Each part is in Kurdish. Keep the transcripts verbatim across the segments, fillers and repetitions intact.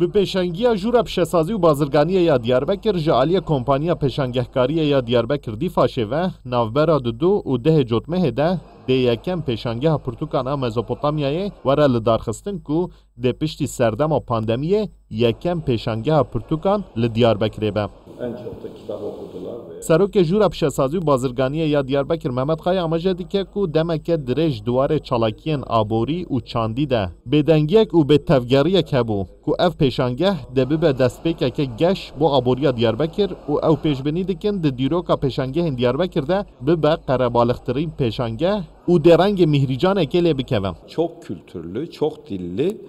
Bi pêşengiya Jûra Pişesazî û Bazirganiyê ya Diyarbekir ji aliyê Kompaniya Pêşangehkariyê ya Diyarbekir Dîfaşê ve navbera dudu û dehê Cotmehê de dê yekem pêşangeha pirtûkan a Mezopotamyayê were lidarxistin ku dê piştî serdema pandemiyê yekem pêşangeha pirtûkan li Diyarbekirê be. En çok da kitap okudular ve Serokê Jûra Pişesazî û Bazirganiyê ya Diyarbekir Mehmet Kaya amaje dike ku demeke dirêj di warê çalakiyên aborî û çandî de bêdengiyek û bêtevgeriyek hebû ku ev pêşangeh dê bibe destpêkeke geş bo aboriya Diyarbekir û ew pêşbînî dikin di dîroka pêşangehên Diyarbekir de bibe qerebalixtirîn pêşangeh û dê rengê mîhrîcanekê lê bikeve. Çok kültürlü, çok dilli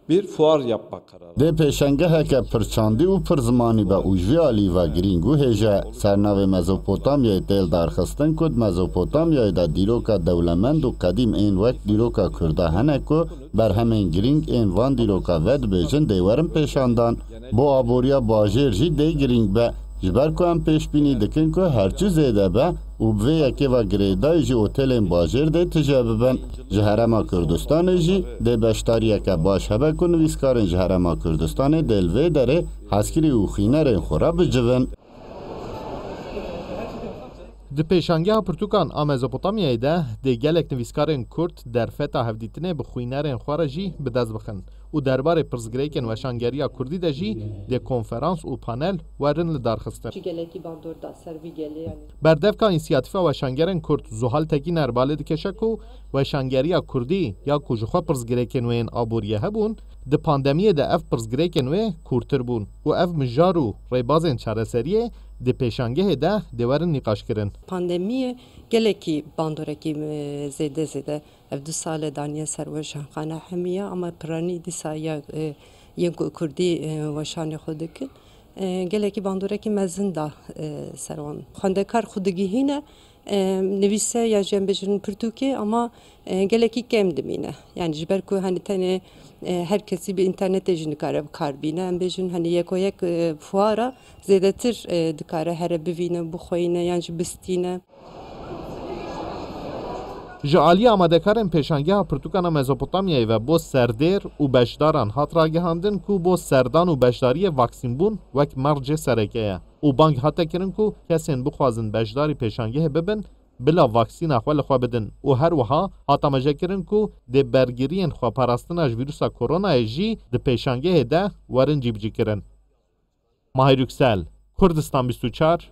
bir fuar yapma kararı. Dê pêşengeheke pir çandî û pir zimanî be û ji vî alî ve girîng û hêje. Sernavê Mezopotamyayê tê lidarxistin ku di Mezopotamyayê de dîroka dewlemend û qedîm ên wek dîroka Kurda hene ku berhemên girîng ên van dîroka vedibêjin dê werin pêşandan. Bo aboriya bajêr jî dê girîng be. Ji ber ku em pêşbînî dikin ku herçi zêde be û bi vê yekê ve girêdayî ji otelên bajêr dê tije bibin. Ji Herêma Kurdistanê jî dê beşdariyeke baş hebe ku nivîskarên ji Herêma Kurdistanê dê li vê derê hezkirî û xwînerên xwe re bicivin. Di pêşangeha pirtûkan a Mezopotamyayê de dê gelek nivîskarên Kurd derfeta hevdîtinê bi xwînerên xwe re jî bi dest bixin û derbarê pirsgirêkên weşangeriya Kurdî de jî dê konferans û panel werin lidarxistin. Çi gelekî bandor da ser vî gelê, yanî. Berdevka Însiyatîfa Weşangerên Kurd Zuhal Tekîner balê dikêşe ku weşangeriya Kurdî ya ku ji xwe pirsgirêkên wê yên aboriyê hebûn, di pandemiyê de ev pirsgirêkên wê kûrtir bûn û ev mijar û rêbazên çareseriyê di pêşangehê de dê werin nîqaşkirin. Pandemiyê gelekî bandorekî, e, zêde zêde ev du sale daniye ser weşanxane hemiya, ama piranî dîsa ya, e, yên ku Kurdî, e, weşanê xwe dikin, e, gelekî bandorekî mezin da, e, ser wan. Xwendekar xwe digihîne, e, nivîse ya jî em bêjin pirtûkê, ama, e, gelekî kêm dimîne. Yani ji ber ku hani tenê, e, her kesî bi înternetê jî nikare bi kar bîne. Em bêjin hani yeko yek, e, fuara zêdetir, e, dikare here bivîne, bixweyne yan jî bistîne. Ji aliyê amadekarên pêşangeha pirtûkan a Mezopotamyayê ve bo serdêr û beşdaran hat ragihandin ku bo serdan û beşdariyê vaksînbûn wek mercê sereke ye û bang hate kirin ku kesên bixwazin beşdarî pêşangehê bibin, bila vaksîna xwe li xwe bidin û her wiha hat amajekirin ku dê bergiriyên xweparastina ji vîrusa koronayê jî di pêşangehê de werin cîbicîkirin. Mahir Yüksel, Kurdistan bîst û çar,